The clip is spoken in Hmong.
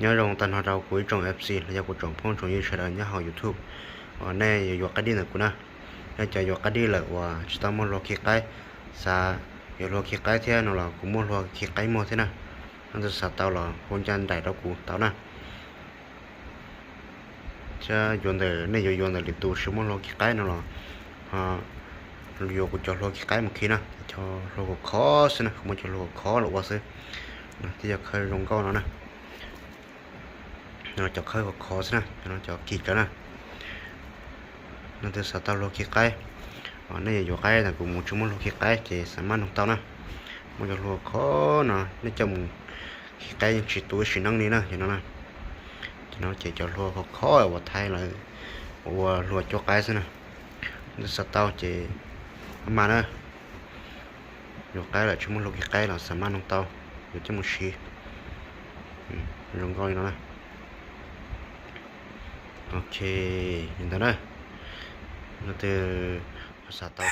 Nyob zoo tag nrho rau kuv ib tsoom F C los yog kuv tsoom phooj tsoom ywg sawv daws nyob hauv YouTube uas nej yuav yuav qaib dib ntawm kuv na. Nej cov yuav qaib dib lawm uas tsis tau muaj hlua khi qaib, xav yuav hlua khi qaib thiab no los kuv muaj hlua khi qaib muag thiab na. Nej twg xav tau los hu ncaj nraim rau kuv tau na. Thiab yuav ntawm, nej yuav yuav ntawm lwm tus tsis muaj hlua khi qaib no los yuav kuv cov hlua khi qaib mus khi na, cov hlua khov khov xwb na, kuv muab cov hlua khov khov los ua xwb. Thiab cov khawb zoo nkauj no na, cov khawb khov khov xwb na, cov kis tsawv na. Nej twg xav tau hlua khi qaib, nej yuav yuav qaib ntawm kuv mus tsis muaj hlua khi qaib ces xav maj noog tau na. Muaj cov hlua khov no nej coj mus khi qaib yeej tsis tu ib sim neej li na, cov no na. Ces no ces cov hlua khov khov uas Thaib lawv ua hlua cuab qaib xwb na. Nej twg xav tau ces maj maj na. Yuav qaib lawm tsis muaj hlua khi qaib los xav maj noog tau, yuav coj mus siv. Zoo nkauj li no na. Ok, li ntawd na. Nej twg xav tau